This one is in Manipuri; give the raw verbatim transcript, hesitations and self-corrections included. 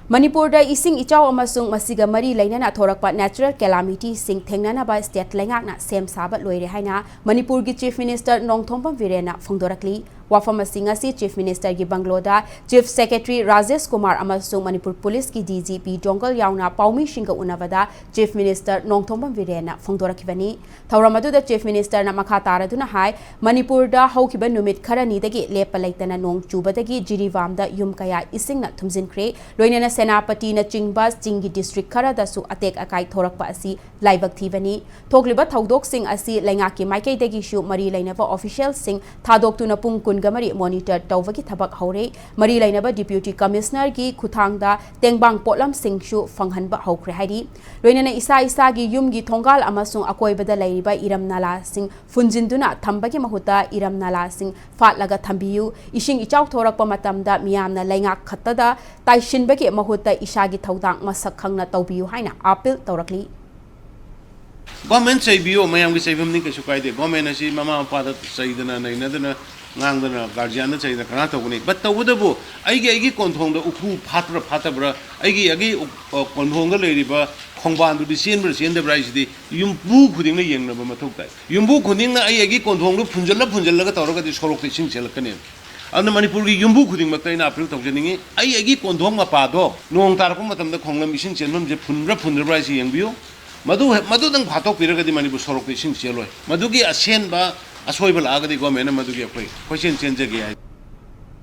ꯃꯅꯤꯄꯨꯔꯗ ꯏꯁꯤꯡ ꯏꯆꯥꯎ ꯑꯃꯁꯨꯡ ꯃꯁꯤꯒ ꯃꯔꯤ ꯂꯩꯅꯅ ꯊꯣꯔꯛꯄ natural calamityꯁꯤꯡ ꯊꯦꯡꯅꯅꯕ state ꯂꯩꯉꯥꯛꯅ ꯁꯦꯝ ꯁꯥꯕ ꯂꯣꯏꯔꯦ ꯍꯥꯏꯅ ꯃꯅꯤꯄꯨꯔꯒꯤ Chief Minister ꯅꯣꯡꯊꯣꯝꯕꯝ ꯕꯤꯔꯦꯟꯅ ꯐꯣꯡꯗꯣꯔꯛꯂꯤ꯫ ꯋꯥꯐꯝ ꯑꯁꯤ ꯉꯁꯤ Chief Ministerꯒꯤ ꯕꯪꯒ꯭ꯂꯣꯗ Chief Secretary Rajesh Kumar ꯑꯃꯁꯨꯡ ꯃꯅꯤꯄꯨꯔ ꯄꯨꯂꯤꯁꯀꯤ DGP ꯗꯣꯡꯒꯜ ꯌꯥꯎꯅ ꯄꯥꯎꯃꯤꯁꯤꯡꯒ ꯎꯅꯕꯗ Chief Minister ꯅꯣꯡꯊꯣꯝꯕꯝ ꯕꯤꯔꯦꯟꯅ ꯐꯣꯡꯗꯣꯔꯛꯈꯤꯕꯅꯤ꯫ ꯊꯧꯔꯝ ꯑꯗꯨꯗ Chief Ministerꯅ ꯃꯈꯥ ꯇꯥꯔꯗꯨꯅ ꯍꯥꯏ, ꯃꯅꯤꯄꯨꯔꯗ ꯍꯧꯈꯤꯕ ꯅꯨꯃꯤꯠ ꯈꯔꯅꯤꯗꯒꯤ ꯂꯦꯞꯄ ꯂꯩꯇꯅ ꯅꯣꯡ ꯆꯨꯕꯗꯒꯤ ꯖꯤꯔꯤꯕꯥꯝꯗ ꯌꯨꯝ ꯀꯌꯥ ꯏꯁꯤꯡꯅ ꯊꯨꯝꯖꯤꯟꯈ꯭ꯔꯦ꯫ ꯂꯣꯏꯅꯅ ꯁꯦꯅꯥꯄꯇꯤꯅꯆꯤꯡꯕ ꯆꯤꯡꯒꯤ district ꯈꯔꯗꯁꯨ ꯑꯇꯦꯛ ꯑꯀꯥꯏ ꯊꯣꯔꯛꯄ ꯑꯁꯤ ꯂꯥꯏꯕꯛ ꯊꯤꯕꯅꯤ꯫ ꯊꯣꯛꯂꯤꯕ ꯊꯧꯗꯣꯛꯁꯤꯡ ꯑꯁꯤ ꯂꯩꯉꯥꯛꯀꯤ ꯃꯥꯏꯀꯩꯗꯒꯤꯁꯨ ꯃꯔꯤ ꯂꯩꯅꯕ officialꯁꯤꯡ ꯊꯥꯗꯣꯛꯇꯨꯅ ꯄꯨꯡ ꯀꯨꯟꯒ ꯃꯔꯤ monitor ꯇꯧꯕꯒꯤ ꯊꯕꯛ ꯍꯧꯔꯦ꯫ ꯃꯔꯤ ꯂꯩꯅꯕ Deputy Commissionerꯒꯤ ꯈꯨꯠꯊꯥꯡꯗ ꯇꯦꯡꯕꯥꯡ ꯄꯣꯠꯂꯝꯁꯤꯡꯁꯨ ꯐꯪꯍꯟꯕ ꯍꯧꯈ꯭ꯔꯦ ꯍꯥꯏꯔꯤ꯫ ꯂꯣꯏꯅꯅ ꯏꯁꯥ ꯏꯁꯥꯒꯤ ꯌꯨꯝꯒꯤ ꯊꯣꯡꯒꯥꯜ ꯑꯃꯁꯨꯡ ꯑꯀꯣꯏꯕꯗ ꯂꯩꯔꯤꯕ ꯏꯔꯝ ꯅꯂꯥꯁꯤꯡ ꯐꯨꯟꯖꯤꯟꯗꯨꯅ ꯊꯝꯕꯒꯤ ꯃꯍꯨꯠꯇ ꯏꯔꯝ ꯅꯂꯥꯁꯤꯡ ꯐꯥꯠꯂꯒ ꯊꯝꯕꯤꯌꯨ꯫ ꯏꯁꯤꯡ ꯏꯆꯥꯎ ꯊꯣꯔꯛꯄ ꯃꯇꯝꯗ ꯃꯤꯌꯥꯝꯅ ꯂꯩꯉꯥꯛ ꯈꯛꯇꯗ ꯇꯥꯏꯁꯤꯟꯕꯒꯤ ꯃꯍꯨꯠꯇ ꯏꯁꯥꯒꯤ ꯊꯧꯗꯥꯡ ꯃꯁꯛ ꯈꯪꯅ ꯇꯧꯕꯤꯌꯨ ꯍꯥꯏꯅ appeal ꯇꯧꯔꯛꯂꯤ꯫ Government ꯆꯩꯕꯤꯌꯨ, ꯃꯌꯥꯝꯒꯤ ꯆꯩꯐꯝꯅꯤ, ꯀꯩꯁꯨ ꯀꯥꯏꯗꯦ꯫ Government ꯑꯁꯤ ꯃꯃꯥ ꯃꯄꯥꯗ ꯆꯩꯗꯅ ꯅꯩꯅꯗꯅ ꯉꯥꯡꯗꯅ guardianꯗ ꯆꯩꯗꯅ ꯀꯅꯥ ꯇꯧꯒꯅꯤ? But ꯇꯧꯕꯇꯕꯨ ꯑꯩꯒꯤ ꯑꯩꯒꯤ ꯀꯣꯟꯊꯣꯡꯗ ꯎꯐꯨ ꯐꯥꯠꯄ꯭ꯔꯥ ꯐꯥꯠꯇꯕ꯭ꯔꯥ, ꯑꯩꯒꯤ ꯑꯩꯒꯤ ꯎ- ꯑ, ꯀꯣꯟꯊꯣꯡꯗ ꯂꯩꯔꯤꯕ ꯈꯣꯡꯕꯥꯟꯗꯨꯗꯤ ꯆꯦꯟꯕ꯭ꯔꯥ ꯆꯦꯟꯗꯕ꯭ꯔꯥ ꯍꯥꯏꯁꯤꯗꯤ ꯌꯨꯝꯕꯨ ꯈꯨꯗꯤꯡꯅ ꯌꯦꯡꯅꯕ ꯃꯊꯧ ꯇꯥꯏ꯫ ꯌꯨꯝꯕꯨ ꯈꯨꯗꯤꯡꯅ ꯑꯩ ꯑꯩꯒꯤ ꯀꯣꯟꯊꯣꯡꯗꯨ ꯐꯨꯟꯖꯜꯂ ꯐꯨꯟꯖꯜꯂꯒ ꯇꯧꯔꯒꯗꯤ ꯁꯣꯔꯣꯛꯇ ꯏꯁꯤꯡ ꯆꯦꯜꯂꯛꯀꯅꯦꯕ꯫ ꯑꯗꯨꯅ ꯃꯅꯤꯄꯨꯔꯒꯤ ꯌꯨꯝꯕꯨ ꯈꯨꯗꯤꯡꯃꯛꯇ ꯑꯩꯅ appeal ꯇꯧꯖꯅꯤꯡꯉꯤ, ꯑꯩ ꯑꯩꯒꯤ ꯀꯣꯟꯊꯣꯡ ꯃꯄꯥꯗꯣ ꯅꯣꯡ ꯇꯥꯔꯛꯄ ꯃꯇꯝꯗ ꯈꯣꯡꯂꯝ ꯏꯁꯤꯡ ꯆꯦꯟꯐꯝꯁꯦ ꯐꯨꯟꯕ꯭ꯔꯥ ꯐꯨꯟꯗ꯭ꯔꯕ꯭ꯔꯥ ꯍꯥꯏꯁꯤ ꯌꯦꯡꯕꯤꯌꯨ꯫ ꯃꯗꯨ ꯍꯦꯛ- ꯃꯗꯨꯗꯪ ꯐꯥꯠꯇꯣꯛꯄꯤꯔꯒꯗꯤ ꯃꯅꯤꯄꯨꯔ ꯁꯣꯔꯣꯛꯇ ꯏꯁꯤꯡ ꯆꯦꯜꯂꯣꯏ꯫ ꯃꯗꯨꯒꯤ ꯑꯁꯦꯡꯕ ꯑꯁꯣꯏꯕ ꯂꯥꯛꯑꯒꯗꯤ governmentꯅ ꯃꯗꯨꯒꯤ ꯑꯩꯈꯣꯏ ꯀꯣꯏꯆꯦꯟ ꯆꯦꯟꯖꯒꯦ ꯍꯥꯏ꯫